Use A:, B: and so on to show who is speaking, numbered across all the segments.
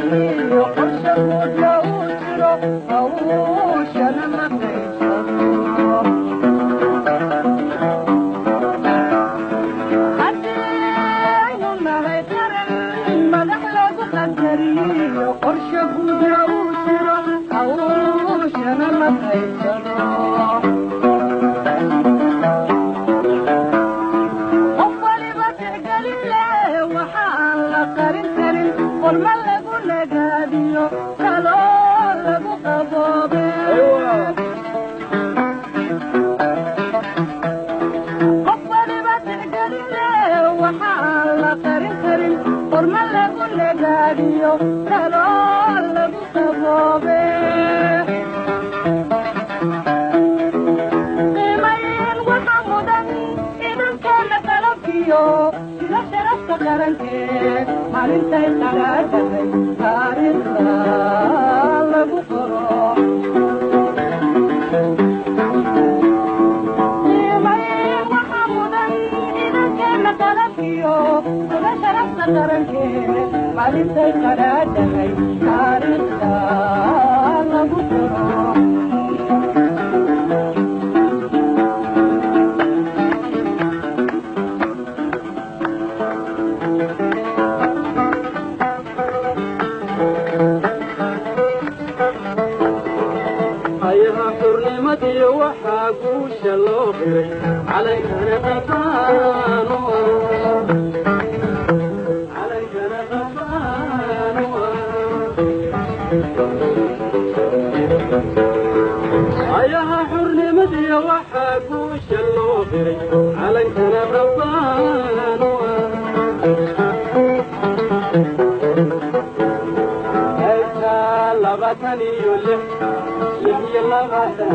A: qadariyo qorshe guudna uu jiro hawshana la qaybsado. Haddaynu nahay qaran madax lagu qadariyo qorshe guudna uu jiro hawshana la qaybsado. Qof waliba tixgelin leh waxaan la qarin karin, qorma lagu nagaadiyo kaloo lagu qaboobe. Qof waliba tixgelin leh waxaan la qarin karin, qorma lagu nagaadiyo kaloo lagu qaboobe. Qiimayn waxa mudan idankeena qalabkiyo sida sharafta qarankeed maalintay qaraadhahay taariikhda lagu qoro. Qiimayn waxa mudan idankeena qalabkiyo sida sharafta qarankeed maalintay qaraadhahay taariikhda lagu qoro.
B: Ayaha xurnimadii waxaa guusha loo qiray calankana qabaanu, calankana qabaanu. Ayaha xurnimadii waxaa guusha loo qiray calankana qabaanu. Qaybta 26, 26,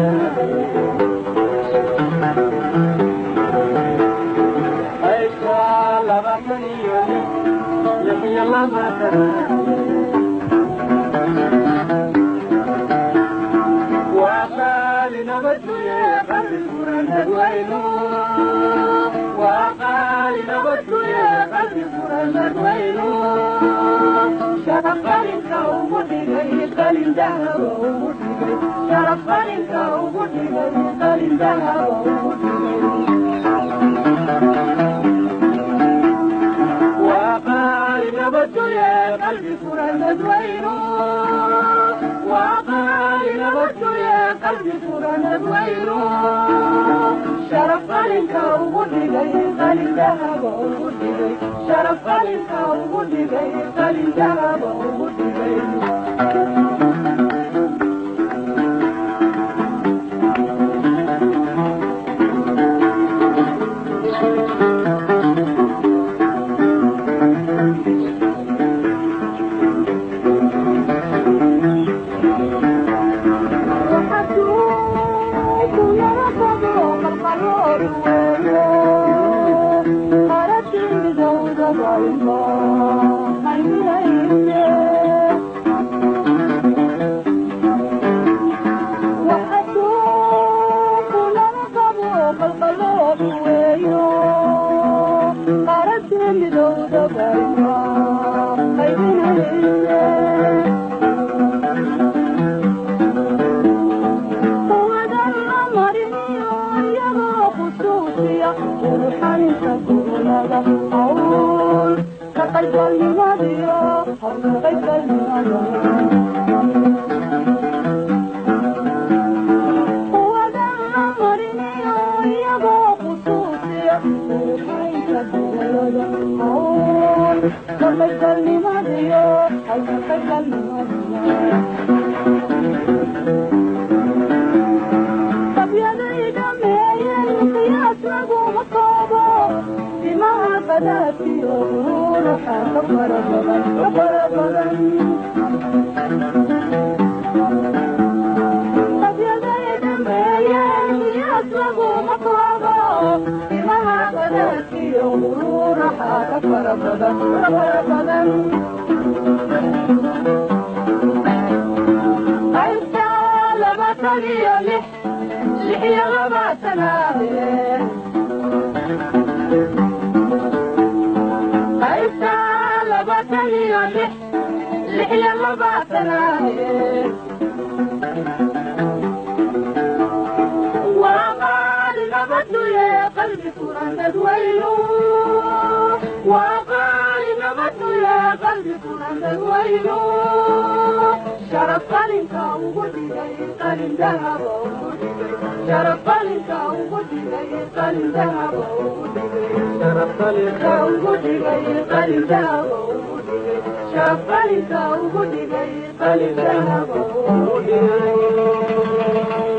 B: qaybta 26, 26. Waa qaali nabadguye qalbi furan dadweynu, waa qaali nabadguye qalbi furan dadweynu.
A: Sharaf qalinka ugu dhigay qalin dahaba ugu dhigay, sharaf qalinka ugu dhigay qalin dahaba ugu dhigay.
B: Waa qaali nabadguye
A: qalbi furan dadweynu, waa qaali nabadguye qalbi furan dadweynu. Sharaf qalinka ugu dhigay qalin dahaba ugu dhigay, sharaf qalinka ugu dhigay qalin dahaba ugu dhigay. Qaybta 26, 26, qaybta 26, 26 وقال نبت يا قلبي furan dadweynu وقال نبت يا قلبي furan dadweynu sharaf qalinka ugu dhigay qalin dahaba ugu dhigay sharaf qalinka ugu dhigay qalin dahaba ugu dhigay
B: sharaf qalinka
A: ugu dhigay qalin dahaba ugu dhigay sharaf qalinka ugu dhigay qalin dahaba ugu dhigay.